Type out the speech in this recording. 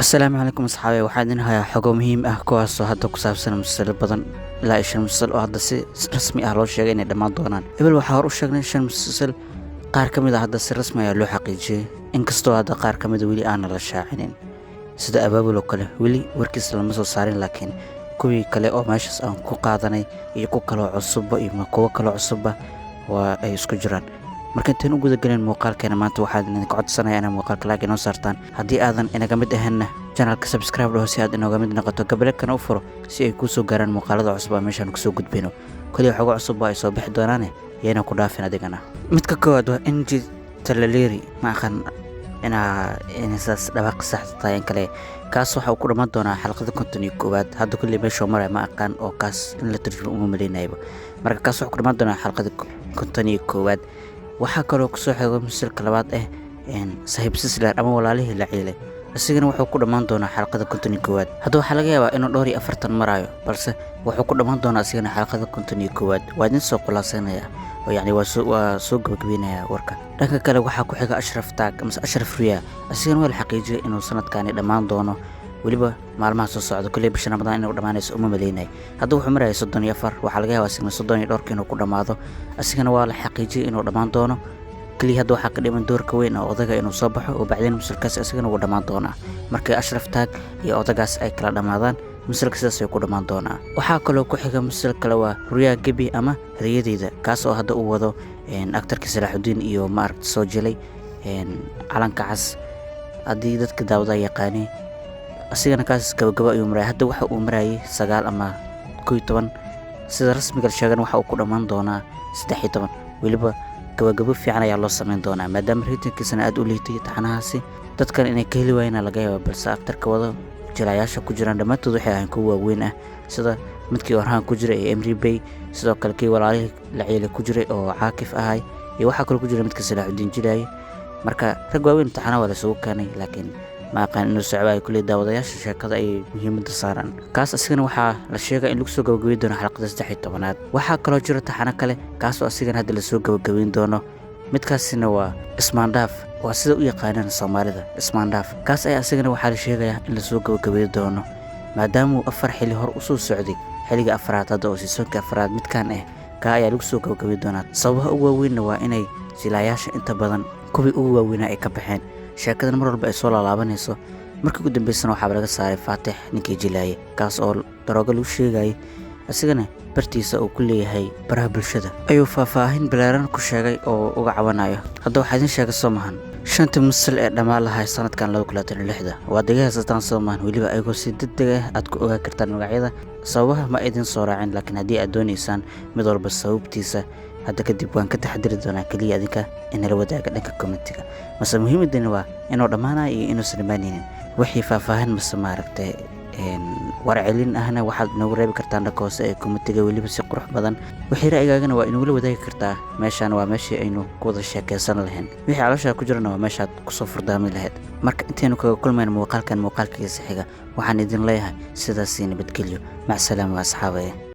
Asalaamu calaykum asxaabe, waxaan idin hayaa xogo muhiim ah kuwaasoo hadda ku saabsan musalsalo badan, ilaa iyo shan musalsal oo hadda si rasmi ah loo sheegay inay dhammaan doonaan. Ebel waxaa hor u sheegnay shan musalsal, qaar ka mid a hadda si rasmi ayaa loo xaqiijiyey, inkastoo hadda qaar ka mida weli aanan la shaacinin, sida Abaabul oo kale weli warkiisa lama soo saarin, laakiin kuwii kale oo meeshaas aan ku qaadanay iyo ku kaloo cusubba iyo kuwo kaloo cusubba waa ay isku jiraan. Marka intaan u guda gelin muuqaalkeena maanta, waxaan idinka codsanaya inaad muuqaalka like inoo saartaan. Haddii aadan inaga mid ahaynna, channelka subscribe dhaho si aad inooga mid noqoto, gambaleelkana u furo si ay kuu soo gaaraan muuqaalada cusub aan meeshaan kusoo gudbino. Kaliya xogo cusub ay soo bixi doonaane, yayna ku dhaafin adigana. Midka koowaad waa Inji Talaleri, ma aqan inaa insaas dhawaaq sax tahay in kale. Kaas waxa uu ku dhammaan doonaa xalqada 51aad. Hadda kulli meeshuu maraya ma aqaan, oo kaas in la turjumo uma malaynayaba. Marka kaas wuxuu ku dhammaan doonaa xalqada 51aad. Waxaa kaloo kusoo xigo musalka labaad ah Saaxiib Sisler ama Walaalihii la Ciilay. Isigana wuxuu ku dhammaan doonaa xalqada 51aad. Hadda waxaa laga yaabaa inuu dhowr iyo afartan marayo, balse wuxuu ku dhammaan doonaa isigana xalqada 51aad. Waa idin soo khulaaseynaya oo yacni waa soo gabagabeynaya warka. Dhanka kale waxaa ku xiga Ashraf Taag amase Ashraf Ruya. Isigana waa la xaqiijiyay inuu sanadkani dhammaan doono, weliba maalmaha soo socda. Kulley bisha Ramadaan inuu dhammaanayso uma malaynay. Hadda wuxuu marayay 34, waxaa laga yaabaa isigana soddon iyo dhowrka inuu ku dhammaado. Isigana waa la xaqiijiyay inuu dhammaan doono. Keliya hadda waxaa ka dhiman doorka weyn oo odaga inuu soo baxo, oo bacdeen musalkaas isagana wuu dhammaan doonaa. Markii Ashraf Taag iyo odagaas ay kala dhammaadaan, musalka sidaas ay ku dhammaan doonaa. Waxaa kaloo ku xiga musal kale, waa Ruyaa Gebi ama Riyadeyda, kaas oo hadda uu wado aktarka Salaaxudiin iyo maaragta soo jilay Calanka Cas, haddii dadka daawada yaqaanay. Asigana kaas gabagaba ayuu marayay. Hadda waxa uu marayay 9 ama 11. Sida rasmiga la sheegan, waxa uu ku dhammaan doonaa 13. Weliba gabagabo fiican ayaa loo sameyn doonaa, maadaama ratingkiisana aada u liitay taxanahaasi, dadkan inay ka heli waayana laga yaaba. Balse aktarka wado, jilayaasha ku jiraan dhammaantood waxay ahayn kuwa waaweyn ah, sida midkii Orhaan ku jiray ee Emri Bay, sidoo kale kii Walaalihii la Ciilay ku jiray oo Caakif ahay, iyo waxaa kaloo ku jira midka Salaaxudiin jilaayay. Marka rag waaweyn taxana waa lasugu keenay, laakiin ma aqaan inuu socbaayo. Kulley daawadayaasha sheekada ayay muhiimadda saaraan. Kaas asigana waxaa la sheegay in lagu soo gabagabeyn doono xalqada 13aad. Waxaa kaloo jira taxano kale, kaasoo asigana hadda lasoo gabagabeyn doono. Midkaasina waa Ismaandhaaf, waa sida u yaqaanaan Soomaalida Ismaandhaaf. Kaas ayaa asigana waxaa la sheegayaa in lasoo gabagabeyn doono, maadaamuu afar xili hor usoo socday. Xilliga afraad hadda oo seasonka afraad midkan ah, kaa ayaa lagu soo gabagabeyn doonaa. Sababaha ugu waaweynna waa inay jilaayaasha inta badan kuwii ugu waaweynaa ay ka baxeen, sheekadan mar walba ay soo laalaabanayso. Markii ugu dambeysana waxaaba laga saaray Faatix, ninkii jilaayay, kaas oo daroogo lagu sheegayay. Isagana bartiisa uu ku leeyahay baraha bulshada ayuu faahfaahin balaaran ku sheegay oo uga cabanayo. Hadda waxaa idin sheegay soo mahan shanta musal ee dhammaan lahay sanadkan 2026-da. Waad iga haysataan soo mahan? Weliba ayagoo si degdeg ah aad ku ogaan kartaan magacyada. Sababaha ma idin soo raacin, laakiin haddii aad doonaysaan mid walba sababtiisa, hadda kadib waan ka taxadiri doonaa. Keliya adinka inala wadaaga dhanka commentiga, mase muhiimadani waa inuu dhammaanayo iyo inuusan dhammaanaynin. Wixii faahfaahin mase maaragtay warcelin ahna waxaad inoogu reebi kartaan dhanka hoose ee commentiga, weliba si qurux badan. Wixii ra'yigaagana waa inagula wadaagi kartaa. Meeshaan waa meeshii aynu ku wada sheekeysan lahayn. Wixii calooshaa ku jirana waa meeshaad kusoo furdaami lahayd. Marka intaynu kaga kulmayno muuqaalkan muuqaalkiisa xiga, waxaan idin leeyahay sidaasii nabadgelyo. Macsalaama asxaabaya.